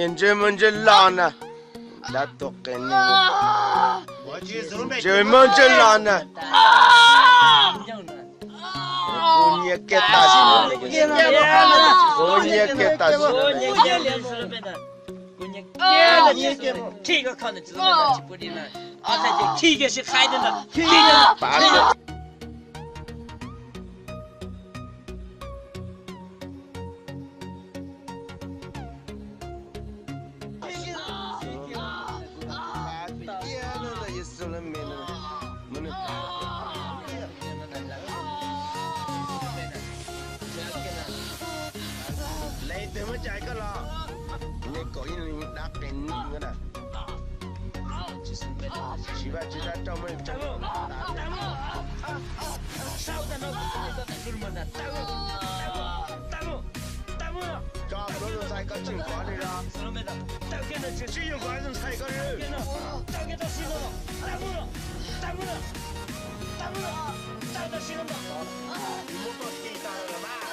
Ntsej muag ntsej los na, dab tuag qias neeg. Ntsej muag ntsej los na. Kuv nyiam kiag tam sim no, kuv nyiam kiag tam sim no. Leej twg muab cais koj los? Nej kom ib leeg dab qias neeg na. Siv Vajtswv zaj rau muaj tso. Tso pluav tus ntxhais koj tseem kov li los? Tsis yog kov tus ntxhais koj li. Muab koj ti tag los mas.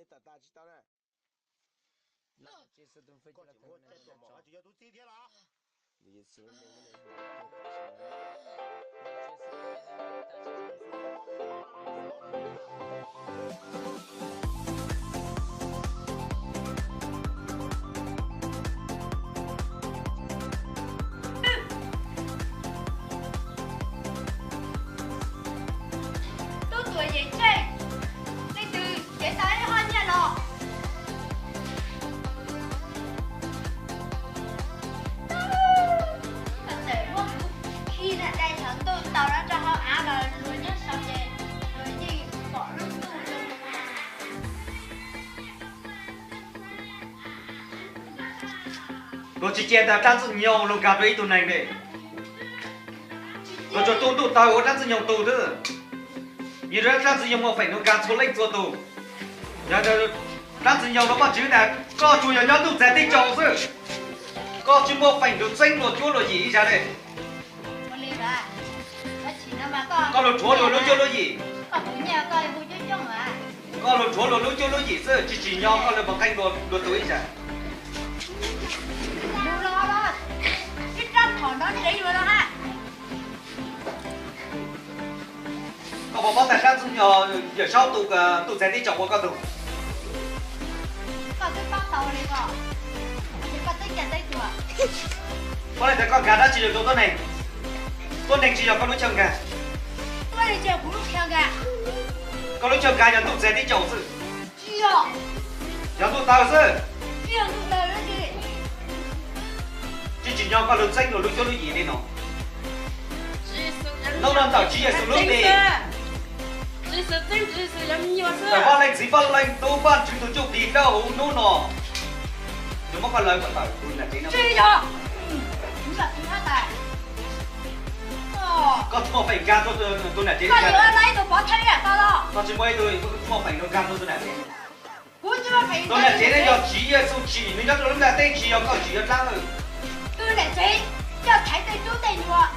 Nej tam tas tsis tau na. Koj tseem muaj caij tuaj mom, koj tseem yog tub txib thiab los? Tub tuam yem tsheej, leej twg cev tau ib ob nyiaj los? Koj txawm muab kuv khi nram dai tso. Tsis cia tas dlaab Ntxwg Nyoog lug nkag rua ib tug neeg le. Luag tsuas tu ntuj tawg ua dlaab Ntxwg Nyoog tug xwb. Yog dlaab Ntxwg Nyoog muaj feem lug nkag txhua leej txhua tug. Yog dlaab Ntxwg Nyoog lug Vaajtswv tas koj tsuas yog nyob ntuj txag teb caug xwb. Koj tsis muaj feem lug txeeb luag cuab luag yim ib zag le. Koj lug rhuav luag lub cuab lub yim. Koj lug rhuav luag lub cuab lub yim xwb, tsis tsim nyog koj lug moog qee luag tug ib zag. Koj puas paub tas dlaab Ntxwg Nyoog Yawm Saub tu ntuj txag teb caug ua koj tug? Paub le tas koj nkag dlaab tsi lug rua tuab neeg? Tuab neeg tsis yog koj lub chaw nkag. Koj lub chaw nkag yog ntuj txag teb caug xwb. Yog ntuj tawg xwb. Tsis tsim nyog koj lug txeeb luag lub cuab lub yim le no. Hnub no ntawm Tswv Yexus lub npe, ntawm Vaaj Leej Txiv, Vaaj Leej Tub, Vaajtswv tug Txuj Plig dlawb huv hnub no, yuav muab koj lawv kom tawm tug nam tsev no. Koj tsis muaj feem nkag tug nam tsev. Koj tsis muaj ib tug muaj feem nkag tug nam tsev. Tug nam tsev no yog Tswv Yexus tsim, nwg nyob rua lub nplaj teb, tsis yog koj tsim yog dlaab. Tug nam tsev coj thaiv tej tub tej nyuas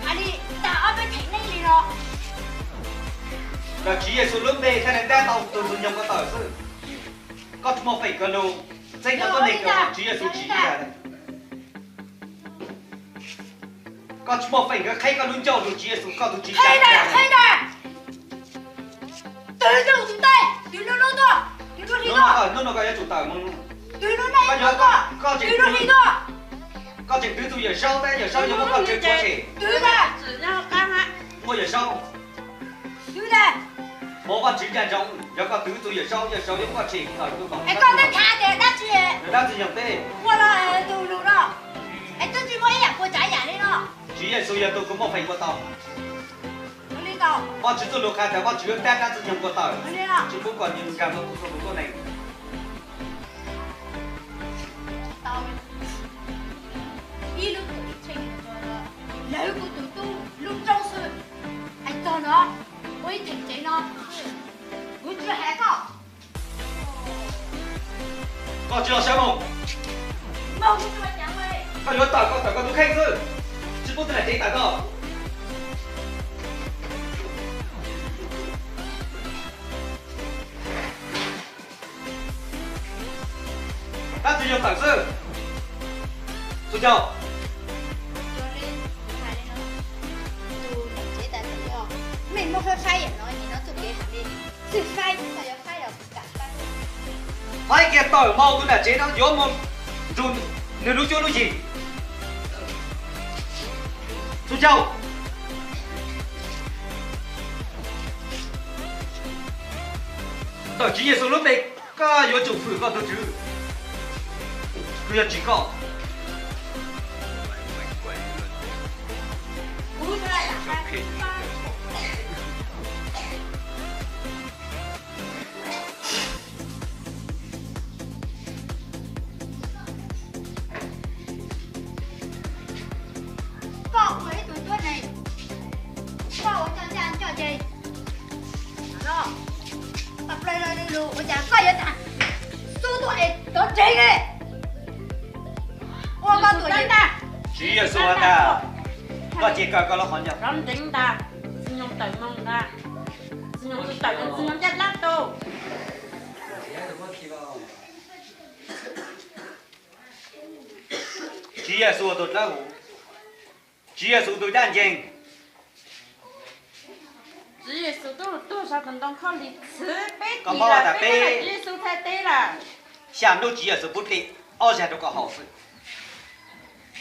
hab li tas ob peb theem neej li no. Ntawm Tswv Yexus lub npe koj le ntab tau tug Ntxwg Nyoog ko taw xwb. Koj tsis muaj feem kawg lug txeeb koj tuab neeg kws Tswv Yexus tsim ib zag le. Koj tsis muaj feem kawg qheb koj lub ncauj lug Tswv Yexus koj tug tsi. Hnub no koj yuav tsum tawm moog. Koj tseem twv tug Yawm Saub tab Yawm Saub yuav muab koj tsuav tseg. Muaj Yawm Saub, muaj Vaajtswv ncaaj nroo, yog koj twv tug Yawm Saub, Yawm Saub yuav muab koj tseg tawm tuaj tom dlaab Ntxwg Nyoog teb. Tswv Yexus yog tug kws muaj feem ua tau. Vaajtswv txuj lug qha tas Vaajtswv yuav ntab dlaab Ntxwg Nyoog ko taw, tsis pub kom nwg nkag tau tug txuj lug tuab neeg. Ib lub tug ib txheej, lawv kuv tug tub lub ntsoob xwb. Hais txog no, ua ib theem tsev no, kuv tsis hais koj. Koj tsis lug sawv moog. Koj yuav tawm koj tawm koj tug kheej xwb, tsis pub tug nam tsev tawm koj. Dlaab tsi yog tawm xwb? Txug caug. Faib kiag tawm mau tug nam tsev no yuav moog nrug nwg lub cuab lub yig. Txug caug. Ntawm Tswv Yexus lub npe, koj yuav tsum fwm koj tug Tswv, kws yog tsim koj. Koj ua ib tug tuab neeg, koj ua coj ncaj coj ncees. Tawm plaws lug ua cas koj yuav tag xub tuaj es tov nreeg le. Ua koj tuam Tswv Yexus has tas, koj ces kawm koj lub qhov ncauj. Tov nreeg ntag, Ntxwg Nyoog tawm moog ntag, Ntxwg Nyoog tawm moog, Ntxwg Nyoog ncaj dlaab tug. Tswv Yexus tug dlaab huv, Tswv Yexus tug ncaj ncees. Tswv Yexus tub lug tuag saum ntoo khaub lig txhwv peb tim lawm, peb Tswv Yexus thaij teb lawm. Xya nub Tswv Yexus pub dlej ob zag rua koj haus xwb,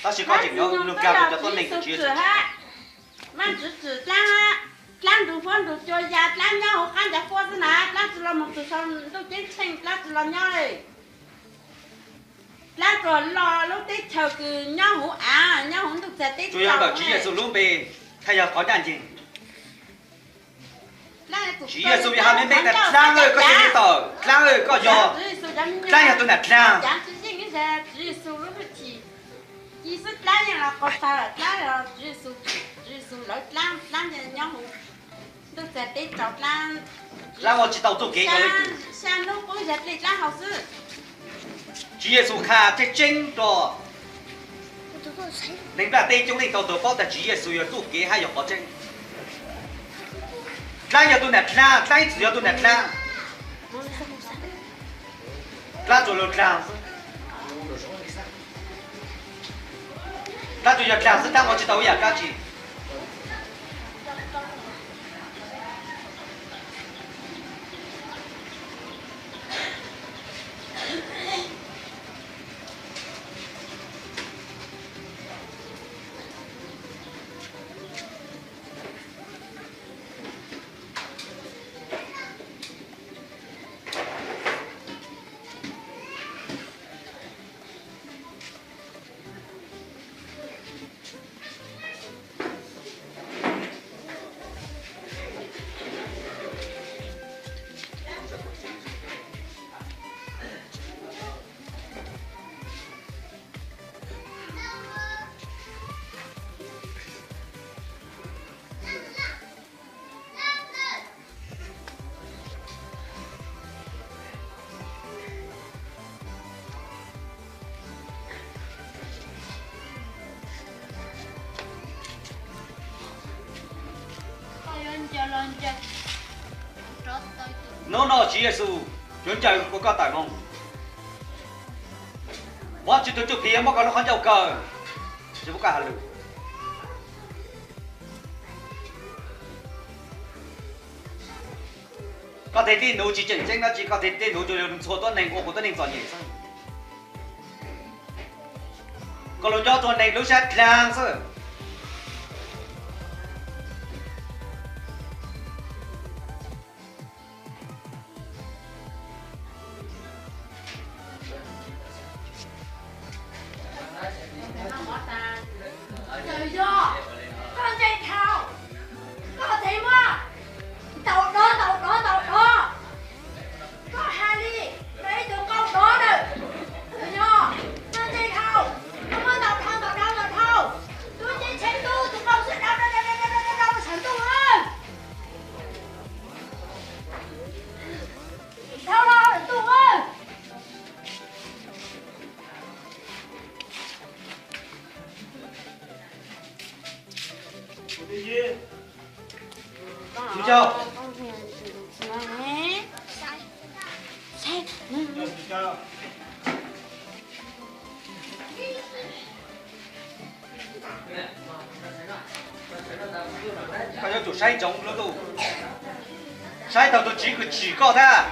tab sis koj tseem yuav lug nkag rua cov tuab neeg Tswv Yexus tsim. Vaajtswv tsim dlaab, dlaab nrug huab nrug cua ya, dlaab nyob huv qaab ncav huab xwb na, dlaab tsi lug moog txug sau ntuj ceeb tsheej, dlaab tsi lug nyob le. Dlaab tsuas lug lub teb chaws kws nyob huv av, nyob huv ntuj txag teb. Tsuas yog ntawm Tswv Yexus lub npe, thaaj yog qhov ncaj ncees. Tswv Yexus yog has me me tas dlaab, koj yog me tawm dlaab, koj yog dlaab, yog tug nam dlaab. Tswv Yexus lub hwj chim, Ci xwb dlaab yeej los qau tawg, dlaab los Tswv Yexus, Tswv Yexus lawv dlaab, dlaab nyob huv ntuj txag teb tsaus dlaab. Dlaab ua tsis tau txuj kev rau leej twg. Xya hnub qub yog dlej dlaab hau xwb. Tswv Yexus qha tseeb tseeb rau neeg nplaj teb coob leej tau tau paub tas Tswv Yexus yog txuj kev hab yog qhov tseeb. Dlaab yog tus nam dlaab, dlaab ib txwm yog tus nam dlaab. Dlaab tsuas lug dlaag xwb. Dlaab tsuas yog dlaag xwb, dlaab ua tsis tau ib yaam dlaab tsi. Hnub no Tswv Yexus yuav ncaws koj tawm moog. Vajtswv tug Ntsuj Plig yuav muab koj lub qhov ncauj kaw, tsis pub koj has lus. Koj tej dej nuv tsis tseem ceeb dab tsi, koj tej dej nuv tsuas yog ntxhua tuab neeg ua kuv tuab neeg txom nyem xwb. Koj lug nco txug neeg lub sab dlaag xwb. Yog koj ntse dhau, koj tseem muab ntaus dov, ntaus dov, ntaus dov. Koj has li, koj ib tug qau dov lawm. Yog koj ntse dhau, koj muab ntaus dhau, ntaus dhau, ntaus dhau. Tub nce tsheb tub, tus qau xwb dhau, dhau, dhau, dhau, dhau, dhau, sawv ntuj. Dhau los ntuj. Koj yuav tsum saib ntsoov lub ntuj, saib taag tug Tswv kws tsim koj thiab.